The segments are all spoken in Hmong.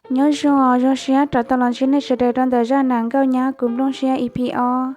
Nyob zoo, zoo siab rov tau los ntsib nej sawv daws rau ntawm zaj nam nkauj nyab Kuv Nplooj Siab E P ob.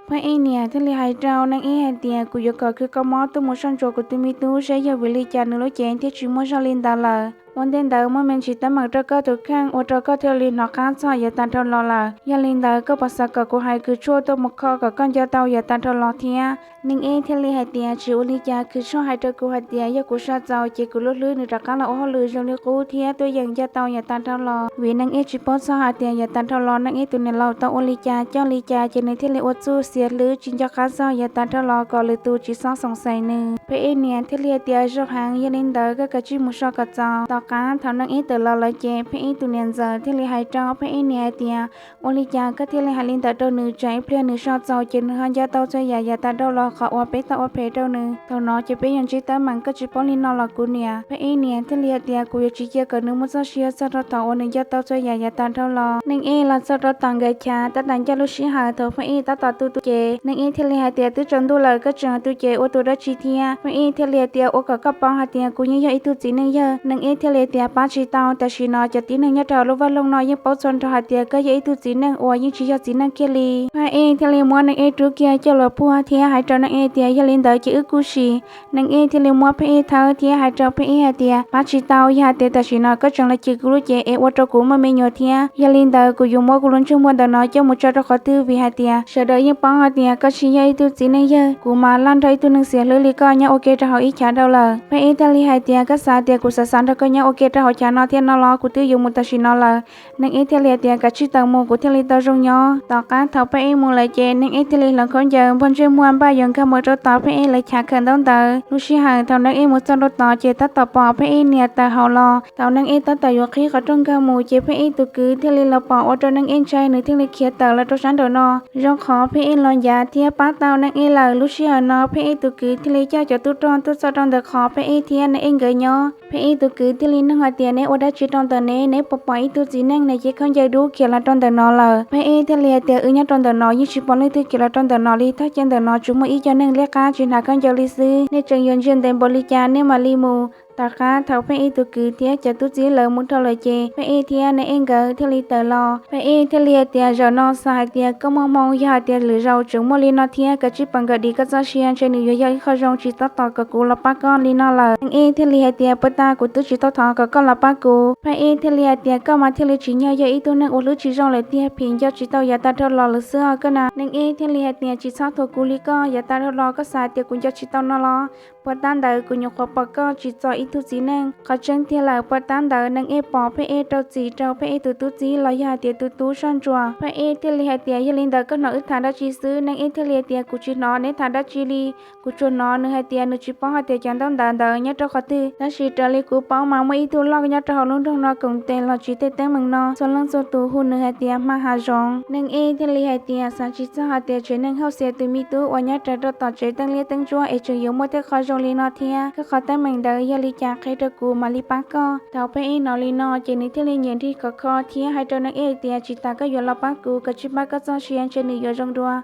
Phab Ej niam thiaj li hais rau Neej Ej hais tias, kuv yuav kom khwv kho mob tuaj mus soj ntsuam kuv tus me tub saib yog vim li cas nws lub cev thiaj tsis muaj zog li ntawd lawm. Ua ntej ntawd muaj me ntsis teeb meem rau koj tus kheej ua rau koj thiaj li hnov qab txog yav tag dhau los lawm. Yog li ntawd koj puas xav kom kuv hais khwv tshuaj tuaj mus kho kom koj nco tau yav tag dhau los thiab? Neej Ej thiaj li hais tias, tsis ua li cas, khwv tshuaj hais rau kuv hais tias yog kuv saj txaus ces kuv lub hlwb nws rov qab los ua hauj lwm zoo li qub thiab tuaj yeem nco tau yav tag dhau los. Vim Neej Ej tsis paub txog hais tias yav tag dhau los Neej Ej tus niam laus tau ua li cas coj li cas ces nws thiaj li ua txuj xiav hlwb tsis nco qab txog yav tag dhau los kom lwm tus tsis txhob xoom xaiv nws. Phab Ej niam thiaj li hais tias, zoo heev, yog li ntawd koj kav tsij mus so kom txaus. Tom qab thaum Neej Ej tawm los lawm ces Phab Ej tus niam ntxawm thiaj li hais rau Phab Ej niam hais tias, ua li cas koj thiaj li hais li ntawd rau nws? Tsam ib pliag nws saj txaus ces nws ho nco tau txhua yam yav tag dhau los qhov uas peb tau ua phem rau nws. Thaum no ces peb yuav ntsib teeb meem, koj tsis paub li no los kuv niam? Phab Ej niam thiaj li hais tias, kuv yuav tsis cia kom nws muaj txoj sia txog rau thaum uas nws nco tau txhua yam yav tag dhau los. Neej Ej los txog rau tom nkawd chav, tab tom ncaj lub sij hawm thaum Phab Ej tab tom tu tu cev. Neej Ej thiaj li hais tias, twb tsaus ntuj lawm, koj tseem tu cev ua tus dab tsi thiab? Phab Ej thiaj li hais tias, ua kom koj paub hais tias kuv yeej yog ib tug txiv neej yawg. Neej Ej thiaj li hais tias, pab tsis tau, tam sim no cov tib neeg nyob rau lub vaj loog no yeej paub txhua nrho hais tias koj yog ib tug txiv neej uas yeej tsis yog txiv neej kiag li. Phab Ej thiaj li muab Neej Ej rub kiag coj los puag thiab hais rau Neej Ej tias, yog li ntawd ces wb kuj sim. Neej Ej thiaj li muab Phab Ej thawb thiab hais rau Phab Ej hais tias, pab tsis tau, yog hais tias tam sim no koj tseem los cim kuv lub cev es ua rau kuv muaj me nyuam thiab, yog li ntawd kuv yuav muab kuv lub ntsej muag ntawm no coj mus tso rau qhov twg? Vim hais tias sawv daws yeej paub hais tias koj tsis yog ib tug txiv neej yawg, kuv mas laj nrog ib tug neeg xiav hlwb li koj nyob ua ke rau hauv ib chav dhau lawm. Phab Ej thiaj li hais tias, koj xav tias kuv xav xav nrog koj nyob ua ke rau hauv chav no thiab no los? Kuv twb yuav mus tam sim no lawm. Neej Ej thiaj li hais tias, kav tsij tawm mus, kuv thiaj li tau zoo nyob. Tom qab thaum Phab Ej mus lawm ces Neej Ej thiaj li hloov khaub ncaws npog ntsej muag npaj yuav nkag mus rau tom Phab Ej lawv chav khaws ntaub ntawv. Lub sij hawm thaum Neej Ej mus txog rau tod ces tab tom pom Phab Ej niam tawm hauv los. Thaum Neej Ej tab tom yuav qhib qhov rooj nkag mus ces Phab Ej tus kwv thiaj li los pom ua rau Neej Ej ntshai, nws thiaj li khiav tawm los rau sab nraum no. Zoo qhov Phab Ej los ncav thiab pab tau Neej Ej lawm. Lub sij hawm no Phab Ej tus kwv thiaj li coj cov tub rog tuaj txog rau ntawm qhov Phab Ej thiab Neej Ej nkawd nyob. Phab Ej tus kwv thiaj li nug hais tias, neb ua dab tsi rau ntawm ne? Neb puas pom ib tug txiv neej ne cev khaub ncaws dub khiav los rau ntawm no lawm? Phab Ej thiaj li hais tias, wb nyob rau ntawm no yeej tsis pom leej twg khiav los rau ntawm no li, thaj chaw ntawm no tsuas muaj ib co neeg liab qab tsis hnav khaub ncaws li xwb. Nej tseem yuav ntsia ntev npaum li cas, nej mam li mus. Tom qab thaum Phab Ej tus kwv thiab cov tub txib lawv mus dhau lawm ces Phab Ej thiab Neej Ej nkawd thiaj li tawm los. Phab Ej thiaj li hais tias, zaum no xav hais tias koj muaj hmoo, yog hais tias lwm zaus tseem muaj li no thiab, kav tsij pom nkawd dim koj txoj sia, ntshe nws yuav yog ib qho zoo tsis tab tom kom kuv los pab koj li no lawm. Neej Ej thiaj li hais tias, puag ta kuv twb tsis tau thov kom koj los pab kuv. Phab Ej thiaj li hais tias, koj mas thiaj li tsim nyog yog ib tug neeg ua hlwb tsis zoo lawm tiag, phim nco tsis tau yav tag dhau los lawm xwb os koj na. Neej Ej thiaj li hais tias, tsis txhob thuam kuv li koj, yav tag dhau los koj xav tias kuv nco tsis tau no los? Puag ta ntawd kuv nyuam qhuav pom koj tsim txom ib tug txiv neej. Qhov tseeb tiag lawm, puag ta ntawd Neej Ej pom Phab Ej rau txim rau Phab Ej tus tub txib los yog hais tias tus tub soj ntsuam. Phab Ej thiaj li hais tias, yog li ntawd koj hnov wb tham dab tsi xwb? Neej Ej thiaj li hais tias, kuv tsis hnov neb tham dab tsi li. Kuv tsuas hnov nws hais tias nws tsis paub hais tias cov ntaub ntawv ntawd nyob rau qhov twg, tab sis raws li kuv paub mas muaj ib tug loj nyob rau hauv lub nroog no koom tes los tsim tej teeb meem no, txhua leej txhua tus hu nws hais tias Hma Hav Zoov. Neej Ej thiaj li hais tias, xav tsis txog hais tias tsev neeg Hauj Xias tus me tub uas nyob raws rau tom tsev teeb liab teeb ntsuab es tseem yuav muaj tej qho zoo li no thiab. Koj qhov teeb meem ntawd yog li cas qhia rau kuv mam li pab koj. Thaum Phab Ej hnov li no ces nws thiaj li nyiam nrig khov kho thiab hais rau Neej Ej tias, tsis tas koj yuav los pab kuv, kav tsij pab koj txoj sia, ntshe nws yuav zoo dua.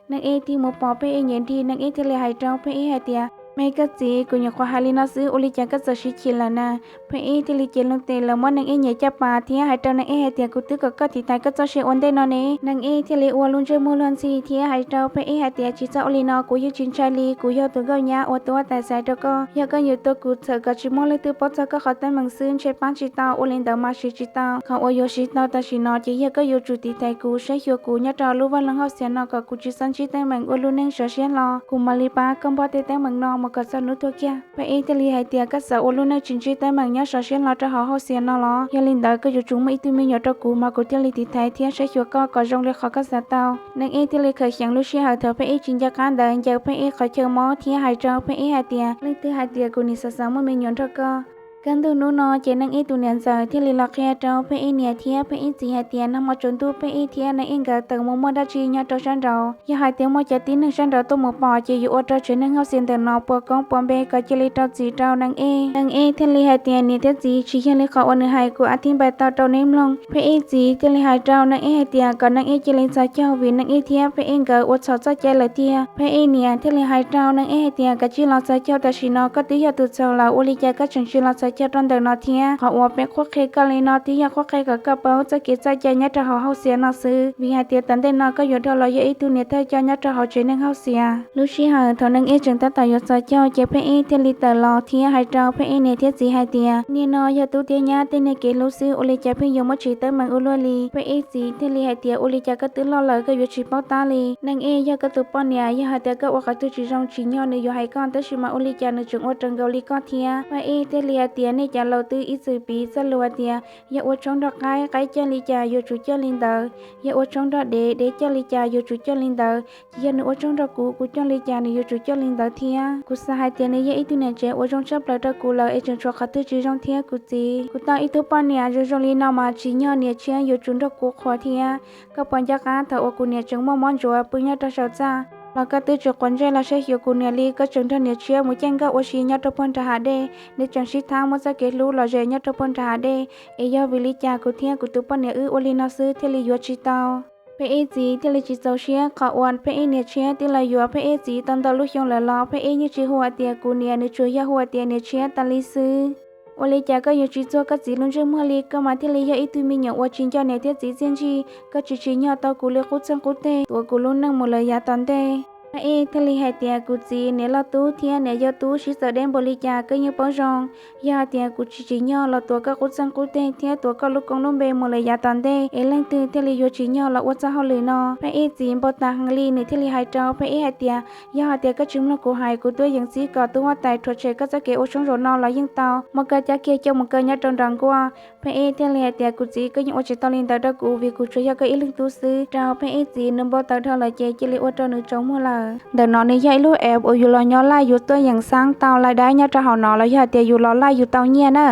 Neej Ej tig mus pom Phab Ej nyiam nrig, Neej Ej thiaj li hais rau Phab Ej hais tias, me koj txiv, kuv nyuam qhuav hais li no xwb, ua li cas koj txawm siv chim lawm na? Phab Ej thiaj li cev loo tes los muab Neej Ej nyem caj pas thiab hais rau Neej Ej hais tias, kuv twb kom koj tiv thaiv koj txoj sia ua ntej no ne. Neej Ej thiaj li ua lub ntsej muag luag ntxhi thiab hais rau Phab Ej hais tias, tsis txhob ua li no, kuv yeej tsis ntshai li, kuv yog tus nkauj nyab uas tuaj ua tais xaiv rau koj. Yog koj yuav tua kuv, txhawm kom tsis muaj leej twg paub txog koj qhov teeb meem xwb, ntshe pab tsis tau, ua li ntawd mas siv tsis tau. Qhov uas yuav siv tau tam sim no ces yog koj yuav tsum tiv thaiv kuv, saib xyuas kuv nyob rau lub vaj loog Hauj Xias no kom kuv tsis txhob ntsib teeb meem ua lub neej sov siab hlo. Kuv mam li pab koj npog tej teeb meem no mus kom txog hnub tuag kiag. Phab Ej thiaj li hais tias, koj xav ua lub neej tsis ntsib teeb meem nyob sov siab hlo rau hauv Hauj Xias no los? Yog li ntawd koj yuav tsum muaj ib tug me nyuam rau kuv mas kuv thiaj li tiv thaiv thiab saib xyuas koj kom zoo li qhov koj xav tau. Neej Ej thiaj li khaws xyeem lub sij hawm thaum Phab Ej tsis nco qab ntawd ncaws Phab Ej qhov chaw mob thiab hais rau Phab Ej hais tias, leej twg hais tias kuv nim xav xav muaj me nyuam nrog koj? Kaj ntug hnub no ces Neej Ej tus niam ntxawm thiaj li los qhia rau Phab Ej niam thiab Phab Ej txiv hais tias, nag hmo tsaus ntuj Phab Ej thiab Neej Ej nkawd tawm mus muaj dab tsi nyob rau sab nraud. Yog hais tias muaj cov tib neeg sab nraud tuaj mus pom ces yuav ua rau tsev neeg Hauj Xias ntawm no puas koob puas npe kom cia li rau txim rau Neej Ej. Neej Ej thiaj li hais tias, niam thiab txiv, tsis yog li qhov uas nws hais kuv ab thib npai tau rau neb mloog. Phab Ej txiv thiaj li hais rau Neej Ej hais tias kom Neej Ej cia li txhos caug vim Neej Ej thiab Phab Ej nkawd ua txhaum txoj cai lawm tiag. Phab Ej niam thiaj li hais rau Neej Ej hais tias, kav tsij los txhos caug tam sim no, koj twb yog tus txhaum lawm, ua li cas koj tseem tsis los txhais cog rau ntawm no thiab. Qhov uas peb qhuab qhia koj li no twb yog qhuab qhia kom koj paub txoj kev txawj cai nyob rau hauv hauj xias no xwb, vim hais tias tom ntej no koj yuav dhau los yog ib tug niam thawj coj nyob rau hauv tsev neeg hauj xias. Lub sij hawm thaum Neej Ej tseem tab tom yuav txhais cog ces Phaj Ej thiaj li tawm los thiab hais rau Phaj Ej niam thiab txiv hais tias, niaj no yog tub thiab nyab tej niag kev hlub xwb, ua li cas pheej yuav muab tsis teeb meem ua luaj li. Phaj Ej txiv thiaj li hais tias, ua li cas koj twb loj lawm koj yuav tsis paub tab li? Neej Ej yog koj tus poj niam, yog hais tias koj ua qhov twg tsis zoo tsim nyog nws yuav hais koj, tab sis mas ua li cas nws tseem ua raws nkaus li koj thiab? Phaj Ej thiaj li hais tias, nej cov laus twb ib txwm piv txoj lus hais tias, yog ua tshoob nrog qaib, qaib coj li cas yuav tsum coj li ntawd, yog ua tshoob nrog dev, dev coj li cas yuav tsum coj li ntawd. Ces yog nws ua tshoob nrog kuv, kuv coj li cas nws yuav tsum coj li ntawd thiab. Kuv xav hais tias nws yog ib tug niam tsev uas zoo tshaj plaws rau kuv lawm es tseem tshuav qhov twg tsis zoo thiab kuv txiv. Kuv tau ib tug poj niam zoo zoo li no mas tsim nyog niam tshiab yuav tsum nrog kuv qhuas thiab. Koj puas nco qab thaum uas kuv niam tseem muaj mob ntsuav pw nyob rau saum txaj los koj twb tsis quav ntsej los saib xyuas kuv niam li, koj tseem nrog niam tshiab mus caij nkoj ua si nyob rau puag nram hav dej, nws tseem sib thab muab txoj kev hlub los zes nyob rau puag nram hav dej. Es yog vim li cas kuv thiab kuv tus poj niam wb ua li no xwb thiaj li yuav tsis tau? Phaj Ej txiv thiaj li tsis txaus siab qhov uas Phaj Ej niam tshiab twb los yuav Phaj Ej txiv tau ntau lub xyoo lawm los Phaj Ej yeej tsis hu hais tias kuv niam, nws tsuas yog hu hais tias niam tshiab tas li xwb. Ua li cas koj yuav tsis txuag koj txiv lub ntsej muag li? Koj mas thiaj li yog ib tug me nyuam uas tsis nco niam thiab txiv txiaj ntsig, koj tsis tsim nyog tau kuv li qub txeeg qub teg tuav kuv lub neej mus lawm yav tom ntej. Phaj Ej thiaj li hais tias, kuv txiv, niam loj tub thiab niam yau tub sib txawv deb npaum li cas koj yeej paub zoo. Yog hais tias kuv tsis tsim nyog los tuav koj qub txeeg qub teg thiab tuav koj lub koob lub npe mus lawm yav tom ntej es leej twg thiaj li yuav tsim nyog los ua txoj hauj lwm no? Phaj Ej txiv npau taws heev li, nws thiaj li hais rau Phaj Ej hais tias, yog hais tias koj tsis mloog kuv hais, kuv tuaj yeem txib kom tus huab tais rhuav tshem koj txoj kev ua tshoob zaum no los yeej tau, muab koj cab kiag coj mus kaw nyob rau nram nkuaj. Phaj Ej thiaj li hais tias, kuv txiv, koj yeej ua tsis tau li ntawd rau kuv vim kuv tsuas yog koj ib leeg tub xwb. Rau Phaj Ej txiv nws npau taws dhau lawm ces cia li ua rau nws tsaus muag lawm. Ntawm no nws yog ib lub app uas yus los nyob live yus tuaj yeem xaab tau live daib nyob rau hauv no los yog hais tias yus los live yus tau nyiaj na.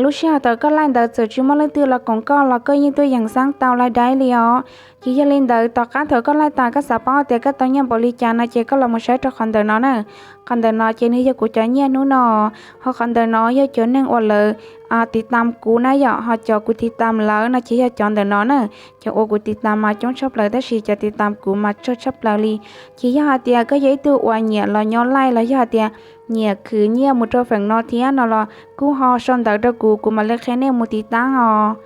Lub sij hawm thaum koj live ntawd txawm tsis muaj leej twg los koom koj los koj yeej tuaj yeem xaab tau live daib li os. Ces yog li ntawd tom qab thaum koj live tas koj xav paub tias koj tau nyiaj npaum li cas no ces koj los mus saib rau qhov ntawm no na. Qhov ntawm no ces nws yog kuv cov nyiaj hnub no, ho qhov ntawm no yog cov neeg uas lawv tiv tam kuv na yom, ho cov kuv tiv tam lawv no ces yog cov ntawm no na. Cov uas kuv tiv tam mas coob tshaj plaws tab sis cov tiv tam kuv mas tsawg tshaj plaws li. Ces yog hais tias koj yog ib tug uas nyiam los nyob live los yog hais tias nyiam khwv nyiaj mus rau feem no thiab no los kuj ho sau ntawv rau kuv, kuv mam li qhia nej mus tiv tam os.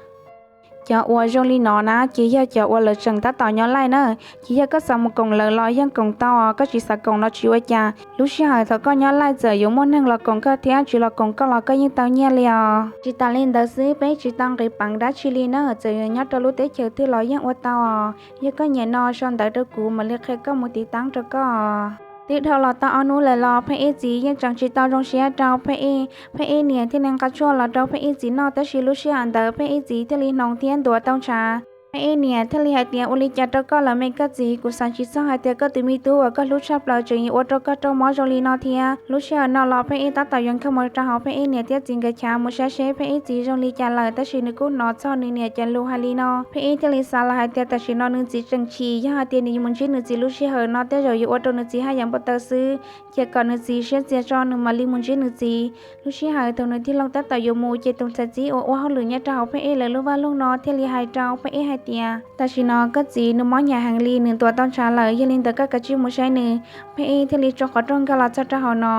Cov uas zoo li no na ces yog cov uas lawv tseem tab tom nyob live na. Ces yog koj xav mus koom lawv los yeej koom tau os, koj tsis xav koom los tsis ua cas. Lub sij hawm thaum koj nyob live txawm yuav muaj neeg los koom koj thiab tsis los koom koj los koj yeej tau nyiaj li os. Tsis tas li ntawd xwb, peb tsis tau nqis peev dab tsi li na, txawm yuav nyob rau lub teb chaws twg los yeej ua tau os. Yog koj nyiam no sau ntawv rau kuv mam li qhia koj mus tiv tam rau koj os. Twb dhau los tau ob hnub lawm los Phaj Ej txiv yeej tseem tsis tau zoo siab rau Phaj Ej. Phaj Ej niam thiaj li nqa tshuaj los rau Phaj Ej txiv noj, tab sis lub sij hawm ntawd Phaj Ej txiv thiaj li hnoos thiab ntuav tau ntshav. Phaj Ej niam thiaj li hais tias, ua li cas rau koj lawm me koj txiv, kuv xav tsis txog hais tias koj tus me tub uas koj hlub tshaj plaws tseem yuav ua rau koj raug mob zoo li no thiab. Lub sij hawm no los Phaj Ej tab tom yuav nkag mus rau hauv Phaj Ej niam thiab txiv nkawd chav mus saib seb Phaj Ej txiv zoo li cas lawm, tab sis nws kuj hnov txog nws niam cov lus hais li no. Phaj Ej thiaj li xav los hais tias tam sim no nws txiv tseem chim, yog hais tias nws mus ntsib nws txiv lub sij hawm no tej zaum yuav ua rau nws txiv haj yam npau taws xwb, ces kom nws txiv siab txias tso nws mam li mus ntsib nws txiv. Lub sij hawm thaum nws tij laug tab tom yuav mus ces tus txhais txib uas ua hauj lwm nyob rau hauv Phaj Ej lawv lub vaj loog no thiaj li hais rau Phaj Ej hais tias, tam sim no koj txiv nws mob hnyav heev li, nws ntuav tau ntshav lawm, yog li ntawd koj kav tsij mus saib nws. Phaj Ej thiaj li tso qhov rooj nkag los txog rau hauv no.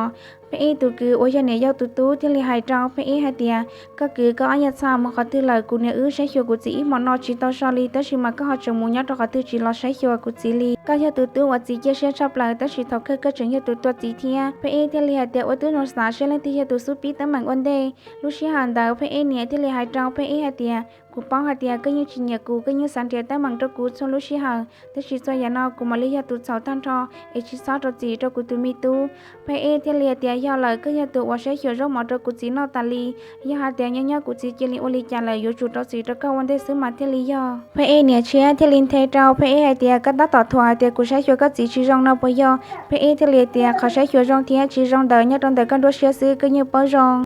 Phaj Ej tus kwv uas yog niam yau tus tub thiaj li hais rau Phaj Ej hais tias, koj kwv, koj ob nyuag txha mus qhov twg lawm? Kuv niam wb saib xyuas kuv txiv ib hmo no tsis tau so li, tab sis mas koj ho tseem mus nyob rau qhov twg tsis los saib xyuas kuv txiv li? Koj yog tus tub uas txiv cia siab tshaj plaws, tab sis thaum kawg koj tseem yog tus tua txiv thiab. Phaj Ej thiaj li hais tias, ua tib zoo xav seb leej twg yog tus xub pib teeb meem ua ntej. Lub sij hawm ntawd Phaj Ej niam thiaj li hais rau Phaj Ej hais tias, kuv paub hais tias koj yeej tsis nyiam kuv, koj yeej xav nrhiav teeb meem rau kuv txhua lub sij hawm, tab sis txhua yam no kuv mam li yog tus txhaum tag nrho, es tsis txhob rau txim rau kuv tus me tub. Phaj Ej thiaj li hais tias, yog lawm, koj yog tus uas saib xyuas zaub mov rau kuv txiv noj tas li. Yog hais tias nyob nyob kuv txiv cia li ua li cas lawm yuav tsum rau txim rau koj ua ntej xwb mas thiaj li yog. Phaj Ej niam tshiab thiaj li nthe rau Phaj Ej hais tias, koj tab tom thuam hais tias kuv saib xyuas koj txiv tsis zoo no puas yog? Phaj Ej thiaj li hais tias, qhov saib xyuas zoo thiab tsis zoo ntawd nyob rau ntawm koj nruab siab xwb, koj yeej paub zoo.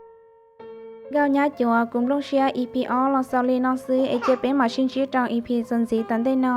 Nkauj Nyab Cuam, kuv nplooj siab E P ob los xaus li no xwb es cia peb mam sib ntsib rau E P txuas ntxiv tom ntej no.